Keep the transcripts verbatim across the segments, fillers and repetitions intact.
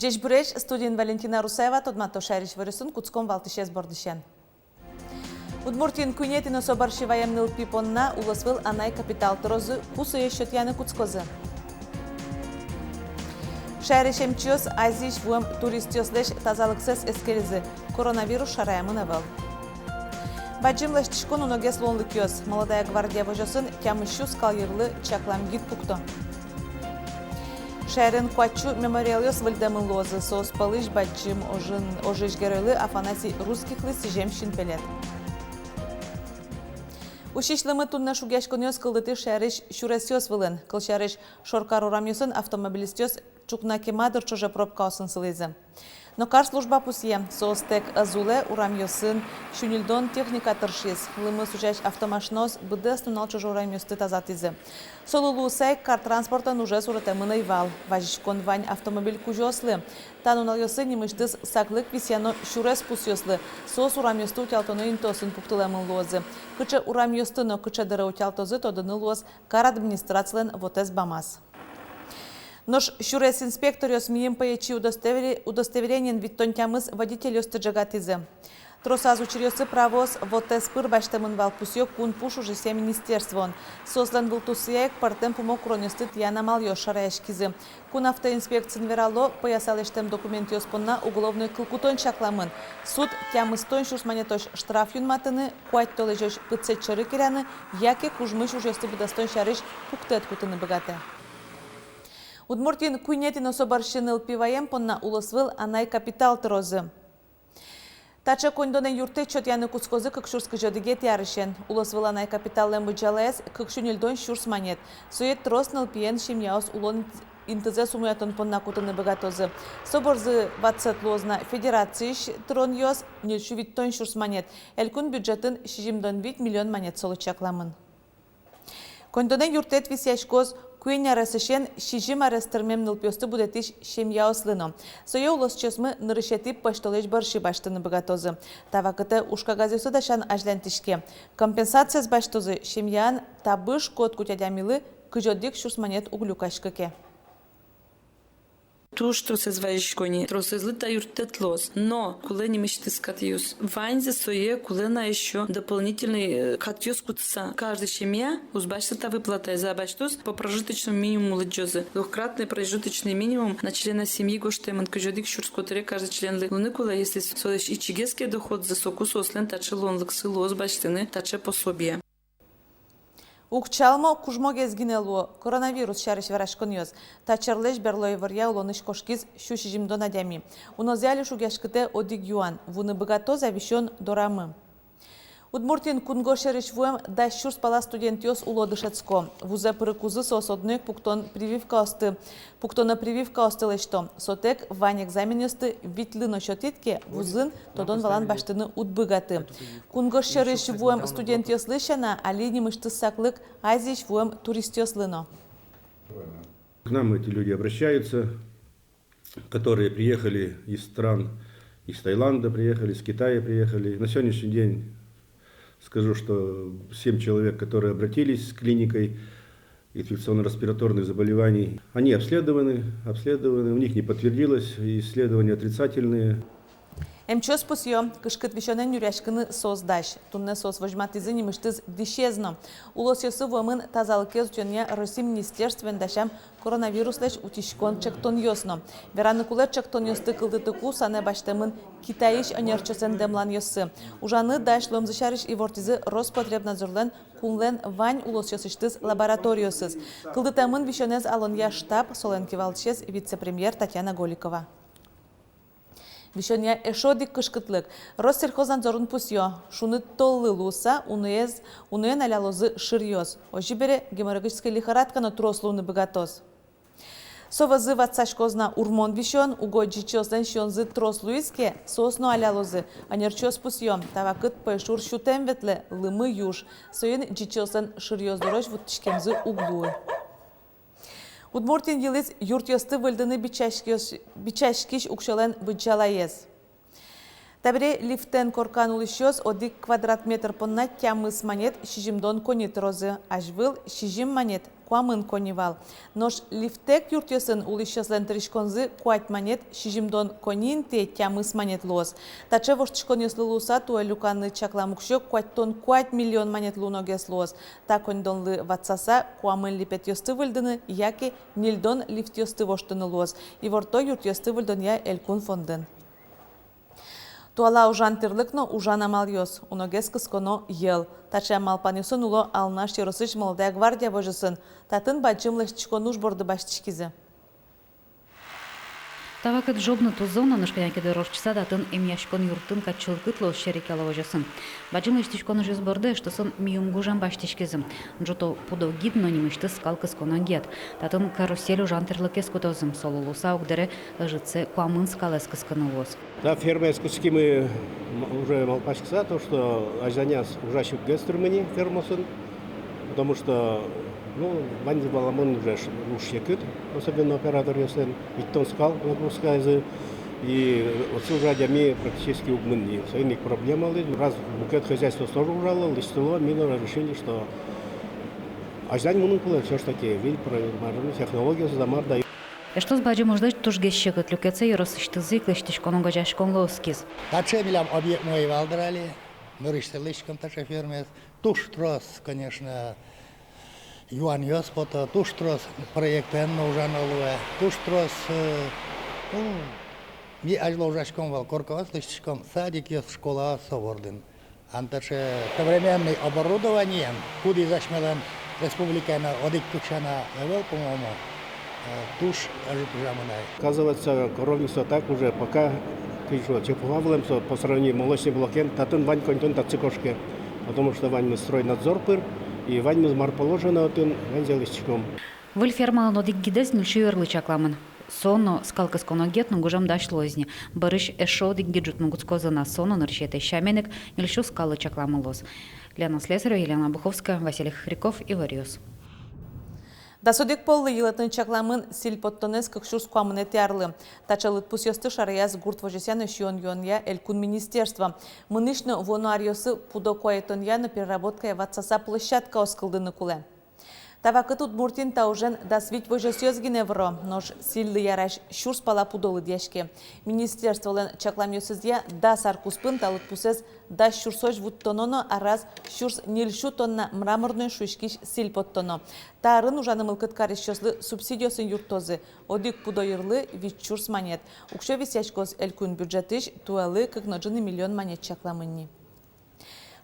Ӟечбуресь! Студиын Валентина Русаева. Тодмато шаерысь иворъёсын. Кутском валтӥсез бордысен. Удмуртиын куинетӥ но со бӧрсьы ваем нылпи понна улосвыл анай капитал тырозы, ку сое сётъяны кутскозы. Шаерысь эмчиос Азиысь вуэм туристъёслэсь тазалыксэс эскеризы, коронавирус шараямын ӧвӧл. Бадӟым лэсьтӥськон, уногес луонлыкъёс. «Молодая гвардия» возёсын тямыс сю скал йырлы чаклам гид пукто. Шаерын куать сю мемориалъёс выльдэмын луозы. Соос пӧлысь бадӟым ожын, ожысь геройлы Афанасий Русскихлы сӥзем синпелет. Усись лымы туннэ шугъяськонъёс кылдытӥз шаерысь сюресъёс вылын. Кылсярысь, шоркар урамъёсын автомобилистъёс ӵукна кема дыр ӵоже пробкаосын сылӥзы. Но кар служба пусъе, соос тэк ӧз улэ, урамъёсын сю ньыльдон техника тыршиз. Лымы сузясь автомашинаос быдэс нунал ӵоже урамъёсты тазатӥзы. Солы луыса ик кар транспортэн ужез урытэмын ӧй вал. Вазиськон вань автомобиль кузёослы. Та нуналъёсы нимысьтыз саклык висъяно сюрес пусъёслы. Соос урамъёсты утялтоно интыосын пуктылэмын луозы. Кыӵе урамъёсты но кыӵе дыре утялтозы, тодыны луоз кар администрацилэн вотэс бамаз. Нош сюрес инспекторъёс миым пӧечи удостовери-, удостоверениен витьтон тямыс водительёсты ӝегатӥзы. Тросаз учыръёсы правоос вотэс пыр басьтэмын вал, пусъё кун пуш ужъёсъя министерствоын. Соослэн вылтусъя ик пӧртэм пумо куронъёсты тӥян амалъёс шараяськизы. Кун автоинспекциын верало, пӧяса лэсьтэм документъёс понна уголовной кыл кутон чакламын. Суд тямыстон сюрс манетозь штраф юнматыны, куать толэзёзь пытсэт сьӧры керяны яке кужмысь ужъёсты быдэстон сярысь пуктэт кутыны быгатэ. Удмуртиын куинетӥ но со бӧрсьы нылпи ваем понна улосвыл анай капитал тырозы. Таӵе коньдонэн юрттэт сётъяны кутскозы кык сюрс кызь одӥгетӥ арысен. Улосвыл анай капиталлэн быдӟалаез кык сю ньыльдон сюрс манет. Сое трос нылпиен семьяос улон интызэс умоятон понна кутыны быгатозы. Со борзы ватсэт луоз на федерациысь тыронъёс, ньыль сю витьтон сюрс манет. Элькун бюджетын сизьымдон вить миллион манет солы чакламын. Коньдонэн юрттэт висъяськоз куинь аресысен сизьым арес тырмем нылпиосты будэтӥсь семьяослы но. Сое улосчиосмы нырысетӥ пӧсьтолэзь бӧрсьы басьтыны быгатозы. Та вакытэ ужкагазъёсты дасян азьланьтӥське. Компенсациез басьтозы, семьяын табыш котькуд адямилы кызь одӥг сюрс манет уг люкаськы ке. Туж тросэз вазисько ни, тросэзлы та юрттэт луоз. Но кулэ нимысьтыз катъёс. Ваньзэ сое кулэ на ещё дополнительной, э, катъёс кутыса. Каждый семья уз басьты та выплатаез, а басьтоз по прожиточному минимуму лыдӟозы. Двухкратный прожиточный минимум на члена семьи гожтэмын, кызь одӥг сюрс котыре каждый членлы луыны кулэ, если со-, солэсь ичигес ке доходзы, соку соослэн таӵе луонлыксы луоз басьтыны таӵе пособие. Уг чалмо, кужмогес гинэ луо — коронавирус сярысь вераськонъёс. Та черлэсь берло иворъя улонысь кошкиз сю сизьымдон адями. Унозэ али шугъяськытэ одӥг юан: вуыны быгатоз-а висён дорамы? Удмуртиын кунгож сьӧрысь вуэм дас сюрс пала студентъёс уло дышетско. Вузэ пырыкузы соос одно ик пуктон прививкаосты, пуктоно прививкаосты лэсьто. Сотэк вань экзаменъёсты витьлы но сётӥд ке, вузын тодон-валан басьтыны уд быгаты. Кунгож сьӧрысь вуэм студентъёслы сяна, али нимысьтыз саклык Азиысь вуэм туристъёслы но. К нам эти люди обращаются, которые приехали из стран, из Таиланда приехали, из Китая приехали. На сегодняшний день скажу, что семь человек, которые обратились с клиникой инфекционно-респираторных заболеваний, они обследованы, обследованы, у них не подтвердилось, исследования отрицательные. Эмчиос пусъё, кышкыт висёнэн нюръяськыны соос дась. Туннэ соос возьматӥзы нимысьтыз дӥсез но. Улосъёсы вуэмын тазалыкез утёнъя Россиысь министерствоен дасям коронавируслэсь утиськон ӵектонъёс но. Вераны кулэ, ӵектонъёсты кылдытыку санэ басьтэмын Китайысь ӧнерчиослэн дэмланъёссы. Ужаны дась луэмзы сярысь ивортӥзы Роспотребнадзорлэн кунлэн вань улосъёсысьтыз лабораториосыз. Кылдытэмын висёнэз алонъя штаб, солэн кивалтӥсез вице-премьер Татьяна Голикова. Висёнъя эшшо одӥг кышкытлык. Россельхознадзорын пусъё: шуныт толлы луыса уноез, уноен алялозы шыръёс. Озьы бере геморрагической лихорадка но трос луыны быгатоз. Со вӧзы ватсаськоз на урмон висён, уго ӟичыослэн сиёнзы трос луиз ке, соос но алялозы. Ӧнерчиос пусъё: та вакыт пӧйшур сютэм ветлэ, лымы, юж. Соин ӟичыослэн шыръёс дорозь вуттӥськемзы уг луы. Удмуртиын йылӥз юртъёсты выльдыны бичаськись, бичаськись уксёлэн быдӟалаез. Табере лифтэн коркан улӥсьёс одӥг квадрат метр понна тямыс манет сизьымдон коньы тырозы, азьвыл сизьым манет куамын коньы вал. Нош лифтэк юртъёсын улӥсьёслэн тырӥськонзы куать манет сизьымдон коньы интые тямыс манет луоз. Таӵе воштӥськонъёслы луыса туэ люканы чаклам уксё куатьтон куать миллион манет луоногес луоз. Та коньдонлы ватсаса куамын липетъёсты выльдыны яке ньыльдон лифтъёсты воштыны луоз. Иворто юртъёсты выльдонъя элькун фондын. Туала ужан тӥрлык но ужан амалъёс, уногес кысконо йӧл. Таӵе малпанъёсын уло Алнаш ёросысь «Молодая гвардия» возёсын. Татын бадӟым лэсьтӥськон уж борды басьтӥськизы. Та вакыт ӝобны тузон но ныш кӧня ке дыр ортчыса татын эмъяськон юртын кадь чылкыт луоз, серекъяло возёсын. Бадӟым лэсьтӥськон ужъёс борды эштосын миым гужем басьтӥськизы. Ӝуто пудо гид но нимысьтыз скал кысконо гет. Татын карусель ужан тӥрлыкез кутозы, солы луыса огдыре ӧжытсэ куамын скалэз кыскыны луоз. Та фермаез кутскимы м-, уже малпаськыса, то что азьланяз ужась уггес тырмы ни фермаосын, потому что, ну, ваньзы валамон уже ш-, уж секыт, особенно операторъёслэн, витьтон скал нагрузказы, и отчы уже адями практически уг мын ни. Соин ик проблема луиз, раз мукет хозяйствоос тоже ужало, лэсьтыло, ми но решили, что азьлань мыным кулэ всё ж таки, выль про-, мар-, технологиосыз, мар да. Эштос бадӟым ужлэсь тужгес секыт люкетсэ ёросысьтызы ик лэсьтӥськон огазеяськонлы оскиз. Таӵе милям объектмы ӧй вал дыр али, нырысьсэ лэсьтӥськом таӵе фермаез. Туж трос, конечно, юанъёс пото, туж трос проектэн но ужано луэ, туж трос, э, ну, ми азьло ужаськом вал, коркаос лэсьтӥськом, садикъёс, школаос со бордын. Ан таӵе современный оборудованиен, кудӥз асьмелэн республикаын одӥг кык сяна ӧвӧл, по-моему, э, туж ӧжыт ужамын ай. Оказывается, коровник со так уже пока, кызьы шуо, чепуха вылэм со по сравнению молочный блокен, татын вань коньдон татчы кошке, потому что ваньмыз стройнадзор пыр, и ваньмыз мар положено отын, ваньзэ лэсьтӥськом. Выль фермалэн одӥг гидэз ньыльсю йырлы чакламын. Со но скал кысконо гет но гужем дась луоз ни. Бӧрысь эшшо одӥг гид ӝутыны кутскозы на, со но нырысетӥ сямен ик ньыльсю скаллы чакламын луоз. Лена Слесарева, Елена Обуховская, Василий Хохряков, «Иворъёс». Дас одӥг поллы йылэтыны чакламын сӥль поттонэз кык сюрс куамынэтӥ арлы. Таӵе лыдпусъёсты шараяз гурт возёсъя но сиён-юонъя элькун министерство. Мынӥсь но вуоно аръёсы пудо куайтонъя но переработкая ватсаса площадкаос кылдыны кулэ. Та вакыт Удмуртиын та ужен дас вить возёсъёс гинэ выро, нош сӥльлы ярась сюрс пала пудо лыдъяське. Министерстволэн чакламъёсызъя, дас ар куспын та лыдпусэз дас сюрсозь вуттоно но араз сюрс ньыльсю тонна мраморной шуиськись сӥль поттоно. Та арын ужаны мылкыд карисьёслы субсидиосын юрттозы, одӥг пудо йырлы вить сюрс манет. Уксё висъяськоз элькун бюджетысь, туэлы кык но ӝыны миллион манет чакламын ни.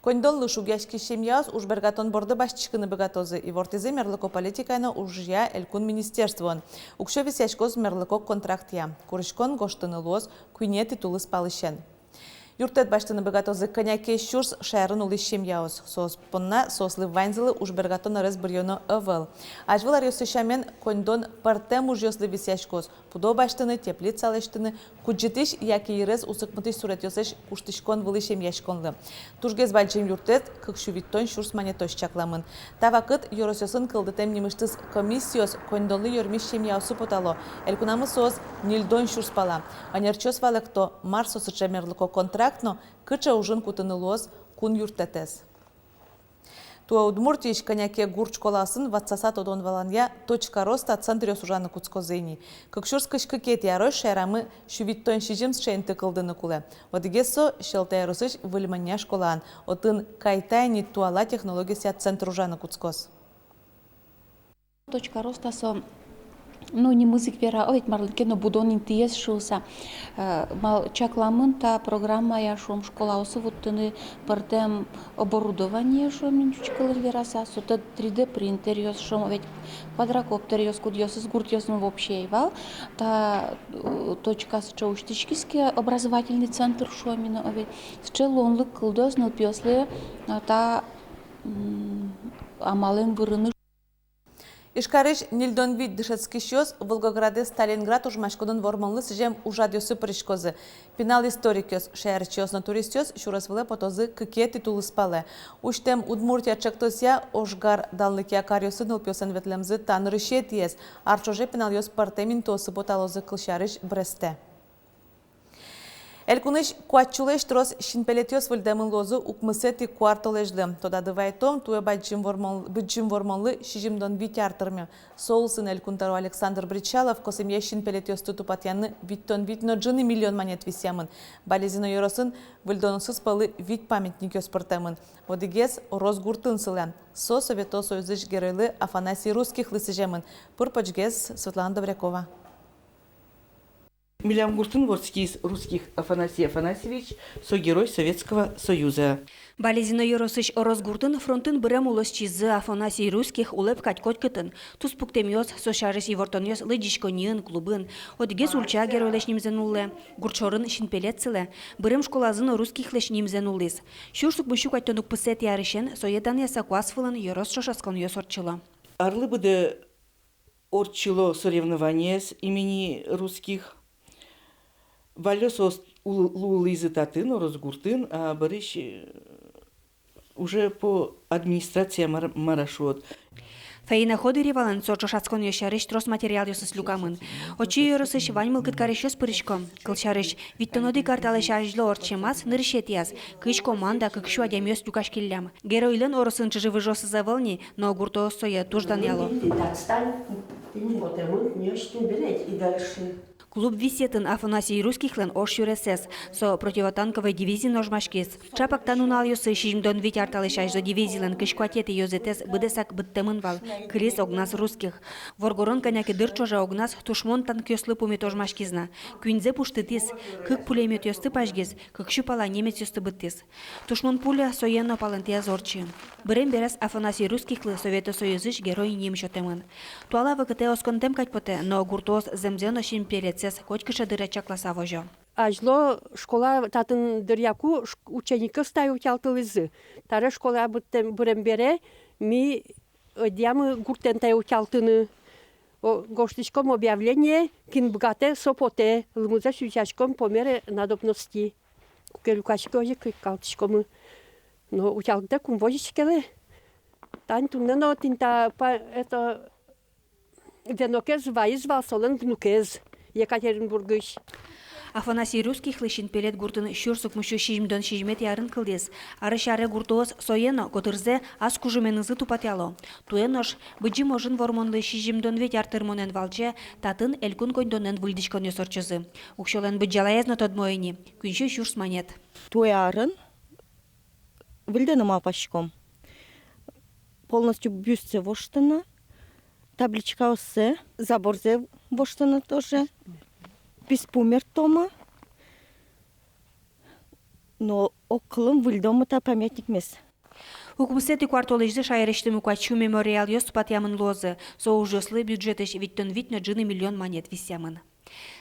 Коньдонлы шугъяськись семьяос ужбергатон борды басьтӥськыны быгатозы, ивортӥзы мерлыко политикая но ужъя элькун министерствоын. Уксё висъяськоз мерлыко контрактъя. Куриськон гожтыны луоз куинетӥ тулыспалысен. Юрттэт басьтыны быгатозы кӧня ке сюрс шаерын улӥсь семьяос. Соос понна, соослы ваньзылы ужбергатон ӧрез быръёно ӧвӧл. Азьвыл аръёсы сямен, коньдон пӧртэм ужъёслы висъяськоз: пудо басьтыны, теплица лэсьтыны, кудӟытӥсь яке йырез усыкмытӥсь суретъёсысь куштӥськон вылысь эмъяськонлы. Тужгес бадӟым юрттэт кык сю витьтон сюрс манетозь чакламын. Та вакыт ёросъёсын кылдытэм нимысьтыз комиссиос коньдонлы ёрмись семьяосы потало. Элькунамы соос ньыльдон сюрс пала. Ӧнерчиос валэкто, мар со сыӵе мерлыко контракт но кыӵе ужын кутыны луоз кун юрттэтэз. Туэ Удмуртиысь кӧня ке гурт школаосын ватсаса тодон-валанъя «Точка роста» центръёс ужаны кутскозы ини. Кык сюрс кызь кыкетӥ арозь шаерамы сю витьтон сизьым сыӵе инты кылдыны кулэ. Одӥгез со Сьӧлта ёросысь Выль Монья школаын. Отын кайта ини туала технологиосъя центр ужаны кутскоз. «Точка роста» со, ну, нимыз ик вера, о, ведь марлы ке но будон интыез шуыса. Э, мал чакламын та программая, шуом, школаосы вуттыны пӧртэм оборудование, шуом ини ӟуч кылын вераса, со та три дэ принтеръёс, шуом, ведь квадрокоптеръёс, кудъёсыз гуртъёсын вообще ӧй вал. Та, э, «Точка» сыӵе усьтӥськиз ке, образовательный центр, шуом ини, о, ведь сыӵе луонлык кылдоз нылпиослы, э, та, м, амалэн вырыны. Ижкарысь ньыльдон вить дышетскисьёс Волгоградэз Сталинград ожмаськонын вормонлы сӥзем ужрадъёсы пыриськозы. Пинал историкъёс, шаерчиос но туристъёс сюрес вылэ потозы кыкетӥ тулыспалэ. «Усьтэм Удмуртия» ӵектосъя ожгар данлыкъя каръёсы нылпиослэн ветлэмзы та нырысетӥез. Ар ӵоже пиналъёс пӧртэм интыосы поталозы, кылсярысь, Брестэ. Элькунысь куать сюлэсь трос синпелетъёс выльдэмын луозы укмысэтӥ куартолэзьлы. Тодады вайтом, туэ Бадӟым Вормон-, Быдӟым Вормонлы сизьымдон вить ар тырме. Со улсын Элькун тӧро Александр Бречалов косэмъя синпелетъёсты тупатъяны витьтон вить но ӝыны миллион манет висъямын. Балезино ёросын выльдонъёсыз пӧлы вить памятникъёс пыртэмын. Одӥгез Росгуртын сылэ. Со Совето Союзысь Геройлы Афанасий Русскихлы сӥземын. Пыр-почгес Светлана Добрякова. Милям гуртын вордскиз Русских Афанасий Афанасьевич, со Герой Советского Союза. Балезино ёросысь Росгуртын фронтын бырем улосчизы Афанасий Русских улэп кадь котькытын. Туспуктэмъёс, со сярысь ивортонъёс лыдӟиськонниын, клубын. Одӥгез ульча геройлэсь нимзэ нуллэ, гурт шорын синпелет сылэ, бырем школазы но Русскихлэсь нимзэ нуллӥз. Сюрс укмыссю куатьтон укмысэтӥ арысен сое данъяса куас вылын ёрос ӵошатсконъёс ортчыло. Арлы быдэ ортчыло соревнованиос имени Русских. Валлё соос лу-, луылӥзы татын, Росгуртын, а бӧрысь, э, уже по администрация мар-, мар-а шуод. Фаина Ходыревалэн со ӵошатсконъёс сярысь трос материалъёсыз люкамын. Отчы ёросысь вань мылкыд карисьёс пырисько. Кылсярысь, витьтон одӥг ар талэсь азьло ортчемаз нырысетӥяз кызь команда, кык сю адямиос люкаськиллям. Геройлэн ёросын чыжы-выжыосыз ӧвӧл ни, но гуртоос сое туж данъяло. Клуб висъетын Афанасий Русскихлэн ож сюресэз. Со противотанковой дивизиын ожмаськиз. Чапак та нуналъёсы сизьымдон вить ар талэсь азьло дивизилэн кызь куатетӥ ёзэтэз быдэсак быдтэмын вал, кылиз огназ Русских. Воргорон кӧня ке дыр ӵоже огназ тушмон танкъёслы пумит ожмаськиз на. Куиньзэ пуштытӥз, кык пулемётъёсты пазьгиз, кык сю пала немецъёсты быдтӥз. Тушмон пуля сое но палэнтэ ӧз ортчы. Бырем бераз Афанасий Русскихлы Совето Союзысь Герой ним сётэмын. Туала вакытэ осконтэм кадь потэ, но гуртоос зэмзэ но синпелетсэс котькыӵе дыре чакласа возё. Азьло школа татын дыръя ку ш-, ученикъёс тае утялтылӥзы. Таре школа быдтэм, бырем бере ми ӧдъямы гуртэн тае утялтыны. О, гожтӥськом объявление, кин быгатэ, со потэ, лымызэ сузяськом по мере надобности. Куке люкаське, озьы ик калтӥськомы. Но утялтытэк ум возиське лэ. Тань туннэ но тӥни та па-, это, венокез вайиз вал солэн внукез Екатеринбургысь. Афанасий Русскихлы синпелет гуртын сюрс укмыссю сизьымдон сизьыметӥ арын кылдӥз. Арысь аре гуртоос сое но котырзэ ас кужыменызы тупатъяло. Туэ нош Быдӟым ожын Вормонлы сизьымдон вить ар тырмонэн валче татын элькун коньдонэн выльдӥськонъёс ортчозы. Уксёлэн быдӟалаез но тодмо ини, куинь сю сюрс манет. Туэ арын выльдыны малпаськом. Полностью бюстсэ воштыны, табличкаоссэ, заборзэ воштыны тоже. Писпу мерттомы. Но огкылын выльдомы та памятникмес. Укмысэтӥ куартолэзьлы шаерысьтымы куать сю мемориалъёс тупатъямын луозы. Со ужъёслы бюджетысь витьтон вить но ӝыны миллион манет висъямын.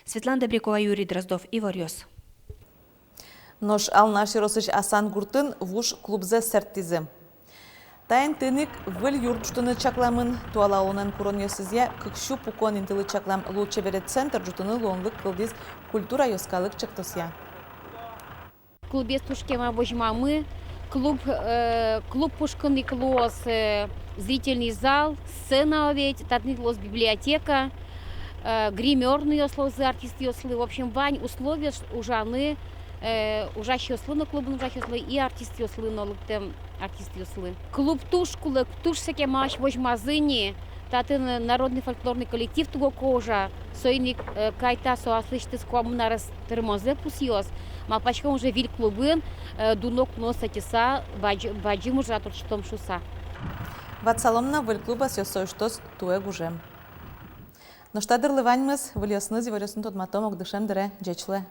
Светлана Добрякова, Юрий Дроздов, «Иворъёс». Нош Алнаш ёросысь Асан гуртын вуж клубзэ сэрттӥзы. Та интыын ик выль юрт ӝутыны чакламын. Туала улонэн куронъёсызъя кык сю пукон интылы чаклам лулчеберет центр ӝутыны луонлык кылдӥз «Культура» йӧскалык чектосъя. Клубез туж кема возьмамы. Клуб, э, клуб пушкын ик луоз, э, зрительный зал, сцена, ведь татын ик луоз библиотека, э, гримёрныйёс луозы артистъёслы. В общем, вань условиос ужаны, э, ужасьёслы но, клубын ужасьёслы и артистъёслы но, лыктэм артистъёслы. Клуб туж кулэ, туж со кемась возьмазы ни. Татын народный фольклорный коллектив туго ке ужа, соин ик, э, кайта со аслэсьтыз куамын арес тырмонзэ пусъёз. Малпаськом, уже выль клубын, э, дуно куноос ӧтьыса, бадӟ-, бадӟым ужрад ортчытом шуыса. Ватсалом на, выль клуб асьсэ усьтоз туэ гужем. Нош та дырлы ваньмыз. Выльёсыныз иворъёсын тодматом ог дышем дыре. Ӟеч луэ.